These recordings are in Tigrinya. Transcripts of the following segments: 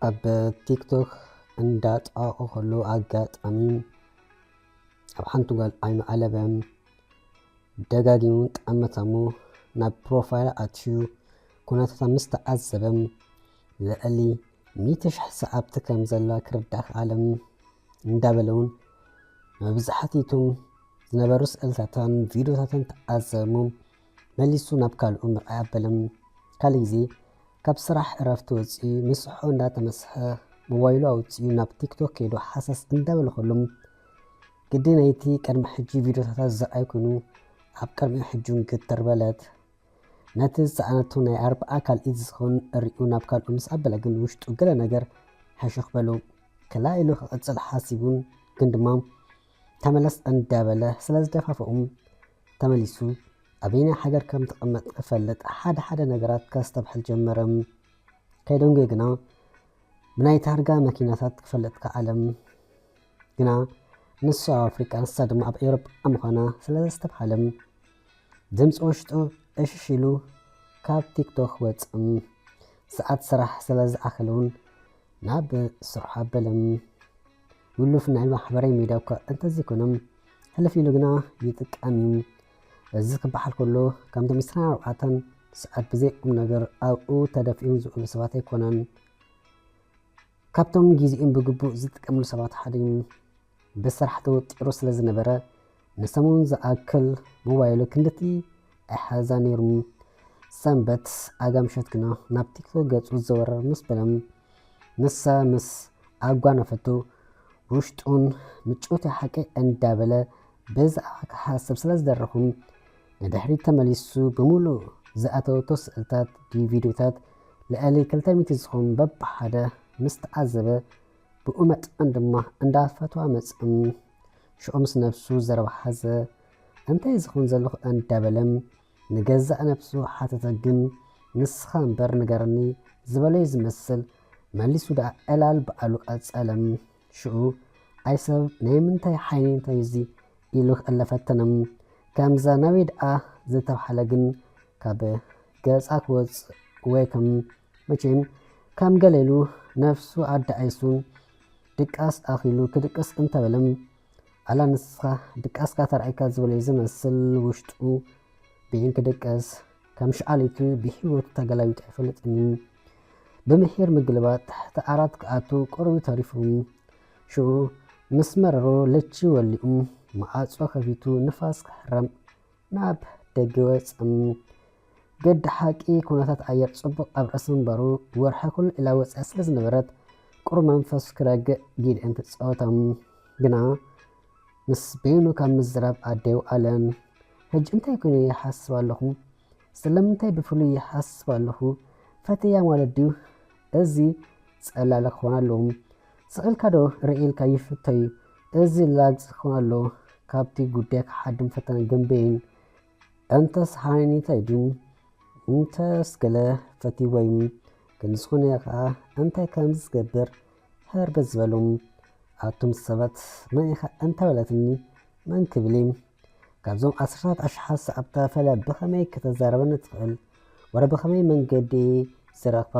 ኣብ ቲክቶክ እንዳጣወቐ ከሎ ኣጋጣሚ ኣብ ሓንቲ ጓል ዓይኑ ኣለበ። ደጋጊሙ ጠመተ እሞ ናብ ፕሮፋይላ ኣትዩ ኩነታታ ምስ ተዓዘበ፣ ልዕሊ ሚእቲ ሺሕ ሰዓብቲ ከም ዘላ ክርዳእ ከኣለ። እንዳበለ እውን መብዛሕትኡ እቶም ዝነበሩ ስእልታታን ቪድዮታትን ተዓዘበ እሞ መሊሱ ናብ ካልኡ ምርኣይ ኣበለ። ካልእ ግዜ ካብ ስራሕ እረፍቲ ወፂኡ ምስሖ እንዳተመስሐ ሞባይሉ ኣውፂኡ ናብ ቲክቶክ ከይዱ ሃሰስ እንዳበለ ከሎ፣ ግዲ ናይቲ ቅድሚ ሕጂ ቪድዮታታ ዝረኣይ ኮይኑ ኣብ ቅድሚኡ ሕጂ እውን ግትር በለት። ነቲ ዝፀዓነቶ ናይ ኣርብዓ ካልኢት ዝኸውን ሪኡ ናብ ካልኡ ምስ ኣበለ ግን ውሽጡ ገለ ነገር ሕሹኽ በሎ። ክላ ኢሉ ክቕፅል ሓሲቡን ግን ድማ ተመለስ እንዳበለ ስለ ዝደፋፍኦም ተመሊሱ ኣበየናይ ሃገር ከም ትቕመጥ ክፈልጥ ሓደ ሓደ ነገራት ከስተብሕል ጀመረ። ከይደንጎየ ግና ብናይ ታርጋ መኪናታት ክፈልጥ ከኣለ። ግና ንሱ ኣብ ኣፍሪቃ ንሳ ድማ ኣብ ኤውሮጳ ምዃና ስለ ዘስተብሃለ ድምፂ ውሽጡ እሽሽ ኢሉ ካብ ቲክቶክ ወፅእ። ሰዓት ስራሕ ስለ ዝኣኸለ እውን ናብ ስርሑ ኣበለ። ውሉፍ ናይ ማሕበራዊ ሚድያ እኳ እንተዘይኮነ ሕልፍ ኢሉ ግና ይጥቀም እዩ። እዚ ክበሃል ከሎ ከምቶም ዕስራን ኣርባዕተን ሰዓት ብዘይ ቁም ነገር ኣብኡ ተደፊኦም ዝውዕሉ ሰባት ኣይኮነን። ካብቶም ግዜኦም ብግቡእ ዝጥቀምሉ ሰባት ሓደ እዩ። ብስራሕ ተወጢሩ ስለ ዝነበረ ንሰሙን ዝኣክል ሞባይሉ ክንድቲ ኣይሓዛ ነይሩ። ሰንበት ኣጋ ምሸት ግና ናብ ቲክቶክ ገጹ ዘወር ምስ በለ ንሳ ምስ ኣጓነፈቶ ውሽጡን ምጭውቲ ሓቂ እንዳበለ ብዛዕባ ክሓስብ ስለ ዝደረኹ ንድሕሪት ተመሊሱ ብምሉእ ዝኣተወቶ ስእልታት ድዩ ቪድዮታት ልዕሊ ክልተ ሚእቲ ዝኾኑ በብሓደ ምስ ተዓዘበ ብኡ መጠን ድማ እንዳፈትዋ መፅም ሽዑ ምስ ነብሱ ዘረባ ሓዘ። እንታይ ዝኹን ዘለኹ እንዳበለ ንገዛእ ነብሱ ሓተተ። ግን ንስኻ እምበር ንገረኒ ዝበለዩ ዝመስል መሊሱ ደኣ ዕላል በኣሉ ቀጸለ። ሽዑ ኣይ ሰብ ናይ ምንታይ ሓይኒ እንታይ እዚ ኢሉ ክእለ ፈተነ። ከምዛ ናበይ ደኣ ዝተብሃለ ግን ካብ ገጻ ክወጽእ ወይ ከም መቸም ከም ገለ ኢሉ ነፍሱ ኣደኣይሱ ድቃስ ኣኺሉ ክድቅስ እንተበለ ኣላ ንስኻ ድቃስካ ተራእይካ ዝበለዩ ዝመስል ውሽጡ ብኢን ክድቅስ ከም ሸዓሊቱ ብህይወቱ ተገላቢጡ ኣይፈልጥን እዩ። ብምሒር ምግልባጥ ትሕቲ ዓራት ክኣቱ ቁሩብ ተሪፉ ሽዑ ምስ መረሮ ለቺ ወሊኡ መዓጾ ከፊቱ ንፋስ ክሕረም ናብ ደገ ወጸ። ገዲ ሓቂ ኩነታት ኣየር ጽቡቕ ኣብ ርእሲ ምንባሩ ወርሒ ኩሉ ኢላ ወጺኣ ስለ ዝነበረት ቁሩብ መንፈሱ ክረግእ ጊድኤን ተጻወታ። ግና ምስ በይኑ ካብ ምዝራብ ኣደዩ ኣለን። ሕጂ እንታይ ኮይኑ ይሓስብ ኣለኹ? ስለምንታይ ብፍሉይ ይሓስብ ኣለኹ? ፈትያ ማለት ድዩ? እዚ ጸላለ ክኾን ኣለዎ። ስቕ ኢልካ ዶ ርእ ኢልካ ይፍቶ እዩ? እዚ ላግጺ ክኾን ኣለዎ። ካብቲ ጉዳይ ክሓድም ፈተነ ገንበይን። እንተስ ሓኒታይ ድዩ? እንተስ ገለ ፈትይዎ እዩ። ግን ዝኾነ ከኣ እንታይ ከም ዝገብር ህርበት ዝበሉ። ኣቱም ሰባት መን ኢኻ እንተበለትኒ መን ክብል እየ? ካብዞም ዓሰርታት ኣሽሓት ሰዓብታ ፈለ ብኸመይ ከተዛረበኒ ትኽእል? ወረ ብኸመይ መንገዲ ዝረኽባ?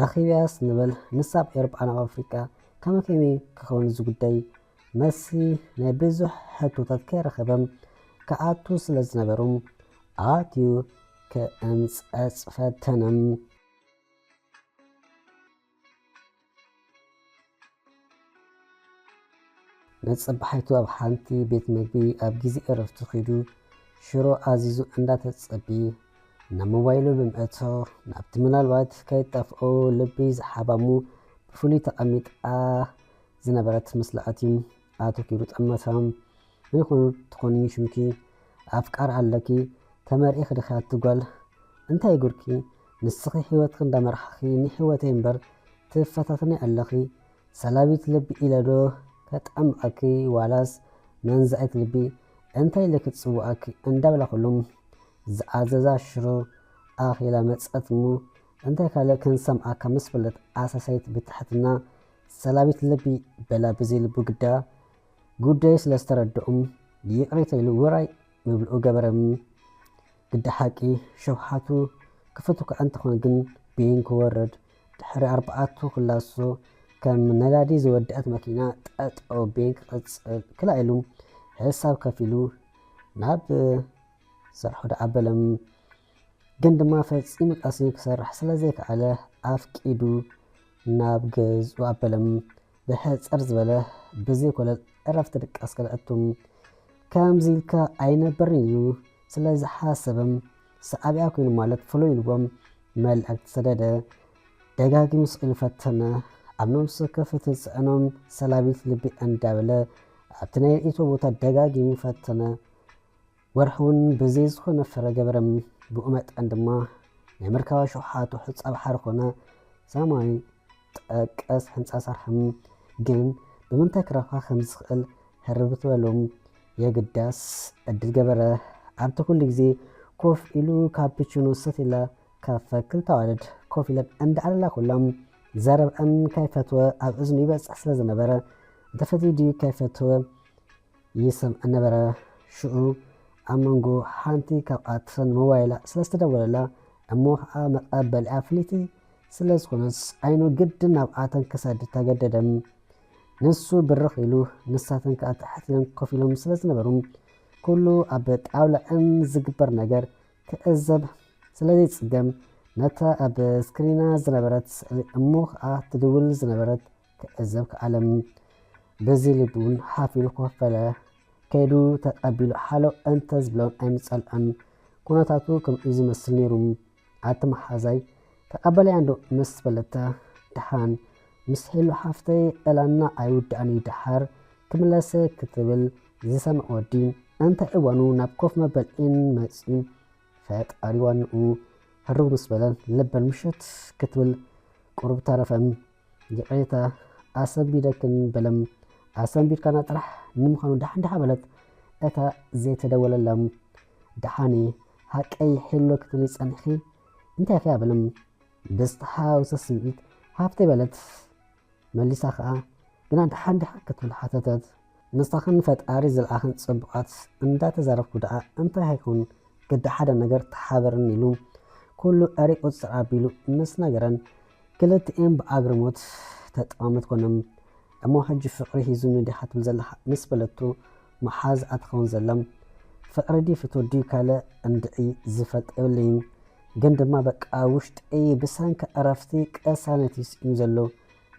ረኺብያስ ንበል ንሳ ኣብ ኤውሮጳ ናብ ኣፍሪቃ ከመይ ከመይ ክኸውን እዚ ጉዳይ? መሲ ናይ ብዙሕ ሕቶታት ከይረኸበ ክኣቱ ስለ ዝነበሩ ኣትዩ ክእምጸጽ ፈተነ። ንጽባሒቱ ኣብ ሓንቲ ቤት መግቢ ኣብ ግዜ ዕረፍቱ ኺዱ ሽሮ ኣዚዙ እንዳተጸቢ ናብ ሞባይሉ ብምእቶ ናብቲ ምናልባት ከይጠፍኦ ልቢ ዝሓባሙ ብፍሉይ ተቐሚጣ ዝነበረት ምስላ ኣትዩ ኣተኲሩ ጠመታ። መን ይኾን ትኾኒ ሽምኪ? ኣፍቃር ኣለኪ? ተመርዒኺ ዲኺ ኣቲ ጓል? እንታይ ጉድኪ? ንስኺ ህይወትኪ እንዳመራሕኺ ንህይወተይ እምበር ትፈታተኒ ኣለኺ። ሰላቢት ልቢ ኢለ ዶ ከጣምቐኪ ዋላስ መንዛኢት ልቢ እንታይ ኢለ ክጽውዓኪ? እንዳበላ ኩሉ ዝኣዘዛ ሽሮ ኣኺላ መጸት እሞ እንታይ ካልእ ክንሰምዓካ ምስ በለት ኣሳሳይት ብትሕትና ሰላቢት ልቢ በላ ብዘይ ልቡ ግዳ ጉዳዩ ስለ ዝተረድኦም ይቕሬታ ኢሉ ውራይ ምብልኡ ገበረ። ግዲ ሓቂ ሸውሓቱ ክፈትካ እንተኾነ ግን ብይን ክወርድ ድሕሪ ኣርባዕቱ ክላሶ ከም ነዳዲ ዝወደኣት መኪና ጠጠው ቤን ክቕጽል ክላ ኢሉ ሕሳብ ከፊሉ ናብ ስርሑ ደኣ ኣበለም። ግን ድማ ፈጺሙ ቀሲኑ ክሰርሕ ስለ ዘይከኣለ ኣፍቂዱ ናብ ገዝኡ ኣበለም። ብሕጽር ዝበለ ብዘይ ኮለል ዕረፍቲ ድቃስ ከለኣቱ። ከምዚ ኢልካ ኣይነብርን ኢሉ ስለ ዝሓሰበም ሰዓብያ ኮይኑ ማለት ፍሉይ ኢልዎም መልእኽቲ ሰደደ። ደጋጊሙ ስቕ ኢሉ ፈተነ። ኣብ ነብሱ ከፍቲ ዝጽዕኖም ሰላቢት ልቢ እንዳበለ ኣብቲ ናይ ርእይቶ ቦታ ደጋጊሙ ፈተነ። ወርሒ እውን ብዘይ ዝኾነ ፍረ ገበረም። ብኡ መጠን ድማ ናይ መርካባ ሸውሓቱ ሕጻ ባሕሪ ኮነ ሰማይ ጠቀስ ህንጻ ሰርሐም። ግን ብምንታይ ክረኽባ ከም ዝኽእል ህርብት በሎም። የግዳስ ዕድል ገበረ። ኣብቲ ኩሉ ግዜ ኮፍ ኢሉ ካፕቺኖ ሰቲላ ካብ ፈክል ተዋደድ ኮፍ ኢለን እንዳዓለላ ኩሎም ዘረብአን ካይፈትወ ኣብ እዝኑ ይበጽሕ ስለ ዝነበረ እንተፈትዩ ድዩ ካይፈትወ ይሰምዕ ነበረ። ሽዑ ኣብ መንጎ ሓንቲ ካብኣተን ሞባይላ ስለ ዝተደወለላ እሞ ኸዓ መቐበሊኣ ፍልይቲ ስለ ዝኾነስ ዓይኑ ግድን ናብኣተን ክሰድድ ተገደደ። ንሱ ብርኽ ኢሉ ንሳተን ከኣ ትሕት ኢለን ኮፍ ኢሎም ስለ ዝነበሩ ኩሉ ኣብ ጣውላአን ዝግበር ነገር ክዕዘብ ስለ ዘይጽገም ነታ ኣብ ስክሪና ዝነበረት ስእሊ እሞ ኸዓ ትድውል ዝነበረት ክዕዘብ ከኣለ። በዚ ልቢ እውን ሓፍ ኢሉ ኮፍ በለ። ከይዱ ተቐቢሉ ሓሎ እንተ ዝብሎን ኣይምጸልአን። ኩነታቱ ከምኡ እዩ ዝመስል ነይሩ። ኣቲ መሓዛይ ተቐበለያ እንዶ ምስ በለታ፣ ደሓን ምስ ሄሉ ሓፍተይ ዕላልና ኣይውዳእን እዩ፣ ደሓር ክምለሰ ክትብል ዝሰምዕ ወዲ እንታይ እዋኑ ናብ ኮፍ መበልኢን መጺኡ ፈጣሪ ዋንኡ ህርው ምስ በለ ልበን ምሽት ክትብል ቁሩብ ተረፈ። ይቕሬታ ኣሰንቢደክን በለም። ኣሰንቢድካና ጥራሕ ንምዃኑ ደሓን ደሓ በለት እታ ዘይተደወለላ። ደሓኒ ሃቀይ ሄሎ ክትብሊ ጸኒሕኪ እንታይ ኢኺ በለም። ብዝተሓዋወሰ ስምዒት ሃፍተይ በለት። መሊሳ ኸኣ ግና ደሓን ዲኻ ክትብል ሓተተት። ምስታኽን ፈጣሪ ዝለኣኽን ጽቡቓት እንዳተዛረብኩ ደኣ እንታይ ሃይኮን ግዳ ሓደ ነገር ተሓበርኒ ኢሉ ኩሉ ኣሪቑ ጽር ኣቢሉ ምስ ነገረን ክልቲኤን ብኣግርሞት ተጠማመት ኮነም። እሞ ሕጂ ፍቕሪ ሂዙኒ ዲኻ ትብል ዘለኻ ምስ በለቱ መሓዝኣ ትኸውን ዘላ። ፍቕሪ ድዩ ፍትወት ድዩ ካልእ እንድዒ ዝፈልጥ የብለይን። ግን ድማ በቃ ውሽጠይ ብሰንኪ ዕረፍቲ ቅሳነት እዩ ስኢኑ ዘሎ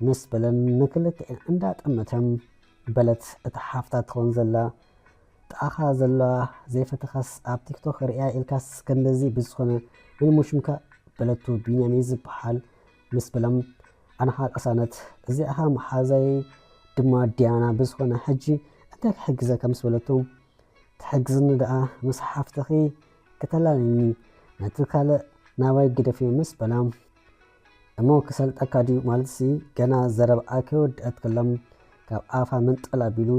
ምስ በለን ንክልቲኤን እንዳጠመተን በለት እታ ሓፍታ ትኸውን ዘላ። ጥቓኻ ዘለዋ ዘይፈተኻስ ኣብ ቲክቶክ ርእያ ኢልካስ ከንደዚ ብዝኾነ መን እሞ ሽምካ በለቱ። ቢንያም እዩ ዝበሃል ምስ በሎም ኣነ ኸዓ ቅሳነት እዚኣ ኸዓ መሓዛይ ድማ ዲያና ብዝኾነ ሕጂ እንታይ ክሕግዘካ ምስ በለቱ ትሕግዝኒ ደኣ ምስ ሓፍትኺ ክተላልይኒ ነቲ ካልእ ናባይ ግደፍዮ ምስ በላ እሞ ክሰልጠካ ድዩ ማለትሲ ገና ዘረብኣ ከይወድአት ከሎም ካብ ኣፋ መንጠል ኣቢሉ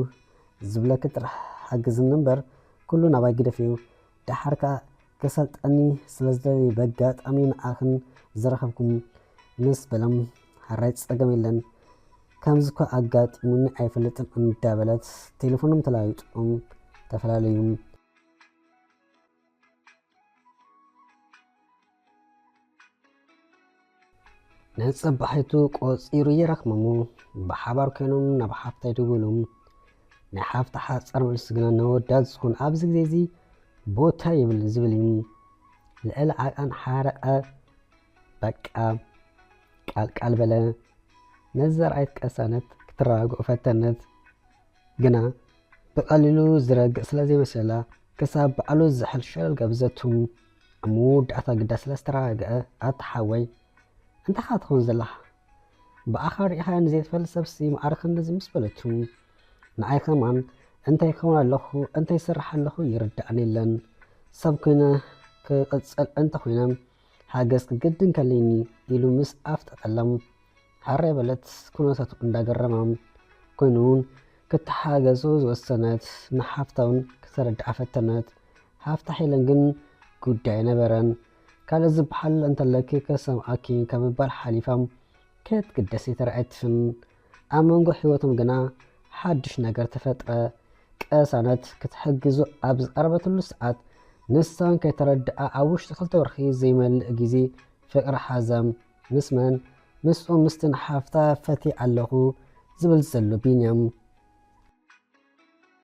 ዝብለኪ ጥራሕ ሓግዝኒ እምበር ኩሉ ናባይ ግደፍዮ ደሓር ከኣ ክሰልጠኒ ስለ ዝደለየ በጋጣሚ ንኣኽን ዝረኸብኩም ምስ በሎም ሓራይ ጸገም የለን። ከምዚ እኳ ኣጋጢሙኒ ኣይፈልጥን እንዳበለት ቴሌፎኖም ተላዊጦም ተፈላለዩ። ንጽባሒቱ ቆጺሩ ይረኽሞም። ብሓባር ኮይኖም ናብ ሓፍታ ይድውሉ። ናይ ሓፍታ ሓጻር መልሲ ግና ነወዳት ዝኾን ኣብዚ ግዜ እዚ ቦታ ይብል ዝብል እዩ። ልዕሊ ዓቐን ሓረቐ በቃ ቃልቃል በለ። ነዚ ዘርኣየት ቀሳነት ክትረጋግኦ ፈተነት። ግና ብቐሊሉ ዝረግእ ስለ ዘይመሰላ ክሳብ ባዕሉ ዝሕል ሸለል ጋብዘቱ። ኣብ መወዳእታ ግዳ ስለ ዝተረጋግአ ኣታ ሓወይ እንታይ ኸኣ ትኸውን ዘለኻ? ብኣኻ ርኢኻዮ ንዘይትፈልጥ ሰብሲ ማዕረ ክንድዚ ምስ በለቱ ንዓይ ከማን እንታይ ክኸውን ኣለኹ እንታይ ይሰርሕ ኣለኹ ይርድኣኒ የለን። ሰብ ኮይነ ክቕጽል እንተኾይነ ሓገዝ ክግድን ከለኒ ኢሉ ምስ ኣፍጠጠሎም። ሓራይ በለት ኩነታቱ እንዳገረማ ኮይኑ እውን ክትሓገዞ ዝወሰነት ንሓፍታ እውን ክተረድኣ ፈተነት። ሃፍታ ሄለን ግን ጉዳይ ነበረን። ካልእ ዝበሃል እንተለኪ ከሰምዓኪ ካብ ምባል ሓሊፋ ከየትግደስ ኣይተረኣየትን። ኣብ መንጎ ህይወቶም ግና ሓድሽ ነገር ተፈጥረ። ቀሳነት ክትሕግዞ ኣብ ዝቐረበትሉ ሰዓት ንሳን ከይተረድኣ ኣብ ውሽጢ ክልተ ወርሒ ዘይመልእ ግዜ ፍቕሪ ሓዛ። ምስ መን? ምስኡ ምስትን ሓፍታ ፈትየ ኣለኹ ዝብል ዘሎ ቢንያም፣